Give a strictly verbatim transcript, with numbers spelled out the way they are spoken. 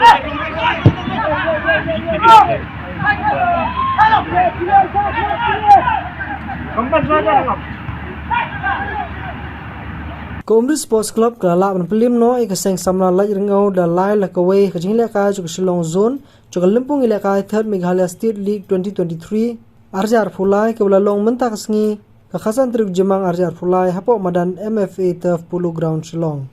Ka Umri Sports Club ka la lah ban pynliem noh ïa ka seng samla Laitryngew da lai la kawei ha ka jinglehkai jong ka Shillong Zone jong ka lympung ïalehkai Third Meghalaya State League twenty twenty-three, arhajar arphew lai, kaba la long mynta ka sngi, ka khatsan tarik Jymmang arhajar arphew lai, hapoh madan M F A Turf Polo Ground, Shillong.